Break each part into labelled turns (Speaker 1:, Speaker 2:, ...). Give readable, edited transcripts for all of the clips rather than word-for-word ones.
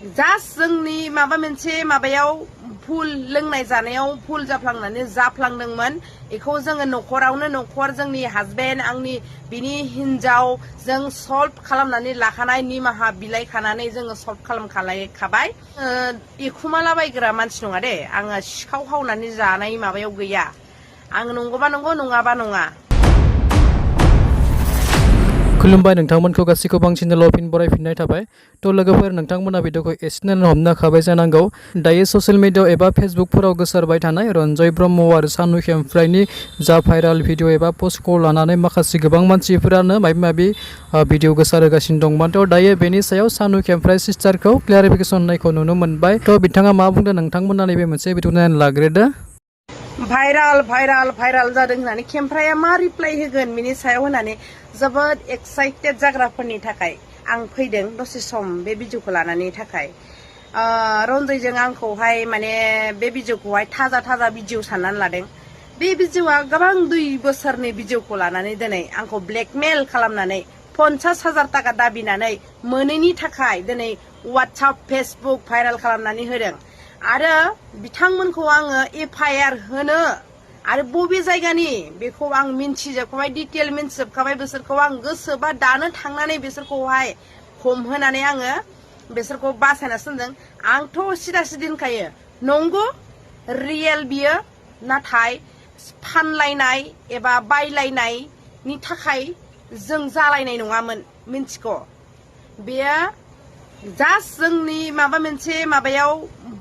Speaker 1: just जोंनि माबा मोनसे माबायाव भुल लोंनाय जानायाव भुल जाफ्लांदोंमोन बेखौ जोङो न'खर जोंनि हासबेन्ड आंनि बिनि हिनजाव जों सल्भ खालामनानै लाखानाय निमाहा बिलाइ खानानै जोङो सल्भ खालामखाबाय एखुमालाबायग्रा मानसि नङा दे आङो सिखाव खावनानै जानाय माबायाव गैया आं नंगौबा नंगौ नङाबा नङा
Speaker 2: खुलुमबाय नोंथांमोनखौ गासैखौ बांसिन लफिन बरायफिननाय थाबाय थ' लोगोफोर नोंथांमोना भिडिअखौ एसेनो हमना खाबाय जानांगौ दायो ससियेल मिडिया एबा फेसबुकफोराव गोसारबाय थानाय रन्जय ब्रह्म आरो सानु खेमफ्रायनि जा भाइराल भिडिअ एबा पस्टखौ लानानै माखासे गोबां मानसिफोरानो माबा माबि भिडिअ गोसारहोगासिनो दंमोन थ' दायो बेनि सायाव सानु खेमफ्राय सिस्टारखौ क्लियारिफिकेसन होनायखौ नुनो मोनबाय थ' बिथाङा मा बुंदों नोंथांमोना नैबे मोनसे भिडिअ नायनानै लाग्रोदो
Speaker 1: भाइराल जादों होननानै खेमफ्राया मा रिप्लाइ होगोन बिनि सायाव होनानै जोबोद एक्साइटेड जाग्राफोरनि थाखाय आं फैदों दसे सम बे भिडिअखौ लानानै थाखाय रन्जयजों आंखौहाय माने बे भिडिअखौहाय थाजा भिडिअ साननानै लादों बे भिडिअआ गोबां 2 बोसोरनि भिडिअखौ लानानै दिनै आंखौ ब्लेकमेल खालामनानै 50,000 थाखा दाबिनानै मोनैनि थाखाय दिनै WhatsApp फेसबुक भाइराल खालामनानै होदों आरो बिथांमोनखौ आङो FIR होनो आरो बबे जायगानि बेखौ आं मिन्थिजोबखाबाय डिटेल मिन्थिजोबखाबाय बिसोरखौ आं गोसोबा दानो थांनानै बिसोरखौहाय हमहोनानै आङो बिसोरखौ बासायना दोनदों आंथ' सिदा सिदि होनखायो नंगौ रियेल बियो नाथाय फानलायनाय एबा बायलायनायनि थाखाय जों जालायनाय नङामोन मिन्थिगौ बेयो जास्ट जोंनि माबा मोनसे माबायाव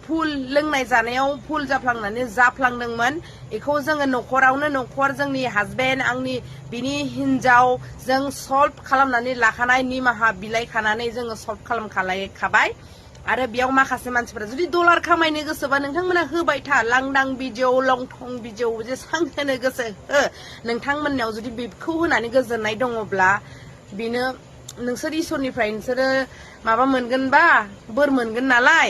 Speaker 1: भुल लोंनाय जानायाव भुल जाफ्लांदोंमोन बेखौ जोङो न'खर जोंनि हासबेन्ड आंनि बिनि हिनजाव जों सल्भ खालामनानै लाखानाय निमाहा बिलाइ खानानै जोङो सल्भ खालामखाबाय आरो बेयाव माखासे मानसिफोरा जुदि डलार खामायनो गोसोबा नोंथांमोना होबाय था लांदां भिडिअ लंथं भिडिअ जेसां होनो गोसो हो नोंथांमोननाव जुदि बेखौ होनानै गोजोननाय दङब्ला बेनो नोंसोर इसोरनिफ्राय नोंसोरो माबा मोनगोनबा बोर मोनगोन नालाय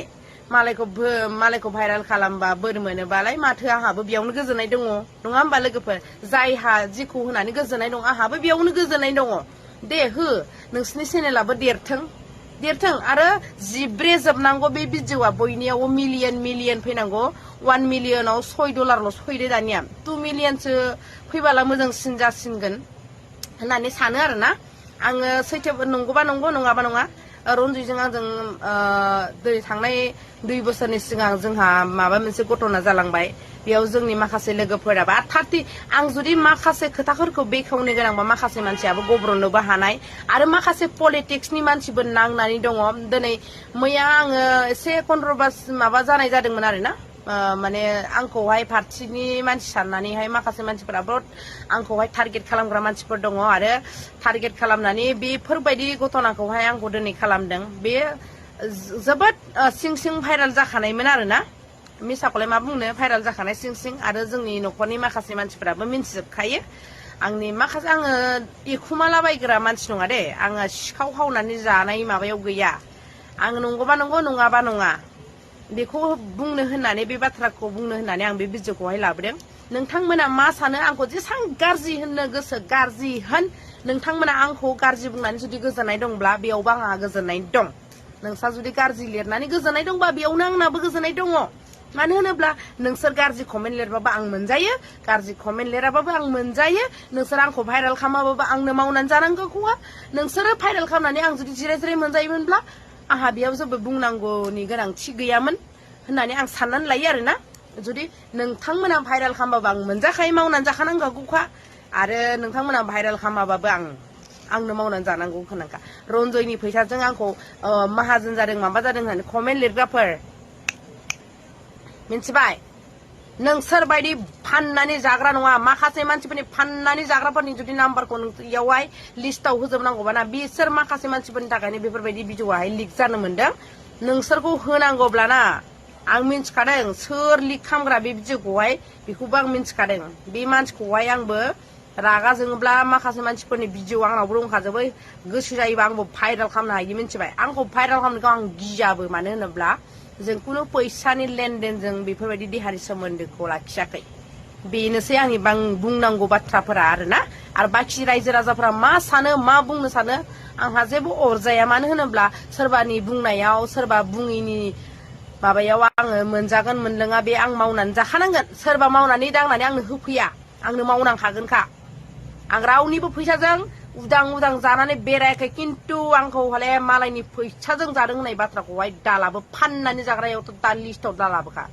Speaker 1: मालायखौ भाइराल खालामबा बोर मोनोबालाय माथो आंहाबो बेयावनो गोजोननाय दङ नङा होमबा लोगोफोर जायहा जिखौ होनानै गोजोननाय दं आंहाबो बेयावनो गोजोननाय दङ दे हो नोंसोरनि चेनेलाबो देरथों आरो जिब्रे जोबनांगौ बे भिडिअआ बयनियावबो मिलियन फैनांगौ 1 मिलियनाव $6 फैदो दानिया 2 मिलियनसो फैबाला मोजांसिन जासिनगोन होननानै सानो आरोना आङो सैथो नंगौबा नंगौ नङाबा नङा रन्जयजों आंजों थांनाय 2 बोसोरनि सिगां जोंहा माबा मोनसे घटना जालांबाय बेयाव जोंनि माखासे लोगोफोराबा आं जुदि माखासे खोथाफोरखौ बेखेवनो गोनांबा माखासे मानसियाबो गब्रनोबो हानाय आरो माखासे पलिटिक्सनि मानसिबो नांनानै दङ दिनै मैया आङो एसे कन्ट्रभार्सि माबा जानाय जादोंमोन आरोना माने आंखौहाय पार्टिनि मानसि साननानैहाय माखासे मानसिफोरा बहुत आंखौहाय टारगेट खालामग्रा मानसिफोर दङ आरो टारगेट खालामनानै बेफोरबायदि घटनाखौहाय आंखौ दिनै खालामदों बे जोबोद सिं भाइराल जाखानायमोन आरोना मिसाखौलाय मा बुंनो भाइराल जाखानाय सिं आरो जोंनि न'खरनि माखासे मानसिफोराबो मिन्थिजोबखायो आंनि माखासे आङो एखुमालाबायग्रा मानसि नङा दे आङो सिखाव खावनानै जानाय माबायाव गैया आं नंगौबा नंगौ नङाबा नङा बेखौ बुंनो होननानै बे बाथ्राखौ बुंनो होननानै आं बे भिडिअखौहाय लाबोदों नोंथांमोना मा सानो आंखौ जेसां गाज्रि होननो गोसो गाज्रि होन नोंथांमोना आंखौ गाज्रि बुंनानै जुदि गोजोननाय दंब्ला बेयावबो आंहा गोजोननाय दं नोंसा जुदि गाज्रि लिरनानै गोजोननाय दंबा बेयावनो आंनाबो गोजोननाय दङ मानो होनोब्ला नोंसोर गाज्रि कमेन्ट लिरबाबो आं मोनजायो गाज्रि कमेन्ट लिराबाबो आं मोनजायो नोंसोर आंखौ भाइराल खालामाबाबो आंनो मावनानै जानांगौखौहा नोंसोरो भाइराल खालामनानै आं जुदि जिराय मोनजायोमोनब्ला आंहा बेयाव जेबो बुंनांगौनि गोनांथि गैयामोन होननानै आं साननानै लायो आरोना जुदि नोंथांमोना भाइराल खालामबाबो आं मोनजाखायो मावनानै जाखानांगौखा आरो नोंथांमोना भाइराल खालामाबाबो आंनो मावनानै जानांगौ होनांखा रन्जयनि फैसाजों आंखौ माहाजोन जादों माबा जादों होननानै कमेन्ट लिरग्राफोर मिन्थिबाय नोंसोर बायदि फाननानै जाग्रा नङा माखासे मानसिफोरनि फाननानै जाग्राफोरनि जुदि नाम्बारखौ इयावहाय लिस्टाव होजोबनांगौबा ना बिसोर माखासे मानसिफोरनि थाखायनो बेफोरबायदि भिडिअआहाय लिक जानो मोनदों नोंसोरखौ होनांगौब्ला ना आं मिन्थिखादों सोर लिक खालामग्रा बे भिडिअखौहाय बेखौबो आं मिन्थिखादों बे मानसिखौहाय आंबो रागा जोङोब्ला माखासे मानसिफोरनि भिडिअ आंनावबो दंखाजोबो गोसो जायोबा आंबो भाइराल खालामनो हायो मिन्थिबाय आंखौ भाइराल खालामनायखौ आं गियाबो मानो होनोब्ला जों खुनु फैसानि लेनदेनजों बेफोरबायदि देहानि सोमोन्दोखौ लाखियाखै बेनोसै आंनि बुंनांगौ बाथ्राफोरा आरोना आरो बाखि रायजो राजाफोरा मा सानो मा बुंनो सानो आंहा जेबो अरजाया मानो होनोब्ला सोरबानि बुंनायाव सोरबा बुङैनि माबायाव आङो मोनजागोन मोनलोङा बे आं मावनानै जाखानांगोन सोरबा मावनानै दांनानै आंनो होफैया आंनो मावनांखागोनखा आं रावनिबो फैसाजों उदां उदां जानानै बेरायाखै खिन्थु आंखौ हले मालायनि फैसाजों जादों होननाय बाथ्राखौहाय दालाबो फाननानै जाग्रायावथ' दा लिस्टआव दालाबोखा